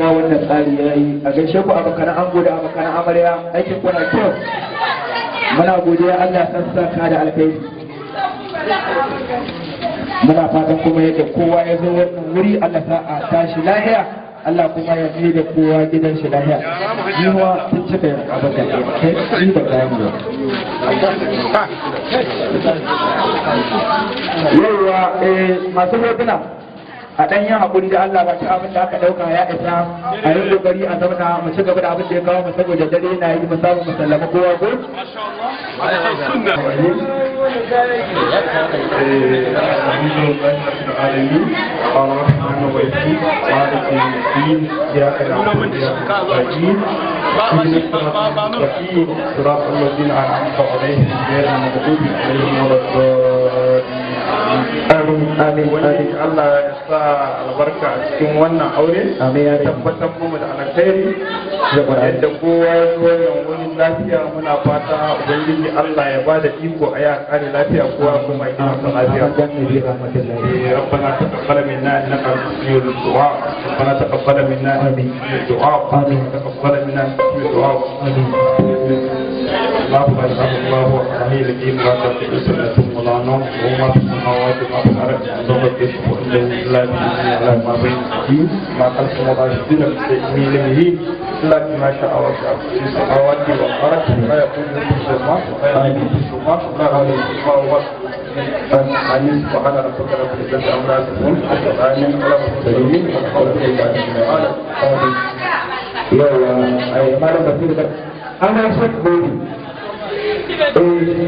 Gaskiya wannan tsari ya yi. A gaishe ku, abokan ango da abokan amarya, aikin kuna kyau. Muna godiya, Allah ya sassaka da alkhairi. Muna fatan kuma yadda kowa ya zo wannan wuri, Allah sa a tashi lahiya, Allah kuma ya mai da kowa gidan shi lahiya. Yiwa sun cika abin da kai ni ba kayan ba. Yauwa, masu hotuna, a ɗan yin haƙuri da Allah, ba shi abin da aka ɗauka ya isa. A yi ƙoƙari a zauna, mu ci gaba da abin da ya kawo mu, saboda dare na yi, mu samu mu sallama kowa ko. الحمد لله رب العالمين، الرحمن الرحيم، مالك يوم الدين، إياك نعبد وإياك نستعين، اهدنا الصراط المستقيم، صراط الذين أنعمت عليهم غير المغضوب عليهم ولا الضالين. Amin, amin. Wani Allah ya sa albarka a cikin wannan aure. Amin ya rabbi. Tabbatar mu da alkhairi. Da Qur'ani. Yadda kowa ya zo wannan wurin lafiya, muna fata Ubangiji Allah ya bada iko a ya kare lafiya, kowa kuma gidansa lafiya. Dan Nabi rahmatullahi. ربنا تقبل منا انك انت السميع الدعاء، ربنا تقبل منا انك السميع الدعاء، آمين. تقبل منا انك السميع الدعاء. Amin. الله لا اله الا هو الحي القيوم، لا تاخذه سنه ولا نوم، له ما في السماوات وما في الارض، له الكشف عنده الا باذنه، يعلم ما بين ايديهم ما خلفهم ولا يحيطون بشيء من علمه الا بما شاء، وسع كرسيه السماوات والارض، لا يقوم بالظلمات ولا يمين بالظلمات ولا يغلق الله. آمين. سبحان ربك رب العزة عما يصفون، وسلام على المرسلين، والحمد لله رب العالمين. Amin. Yawa, ai malam Basiru da ana shek gobe. Eh.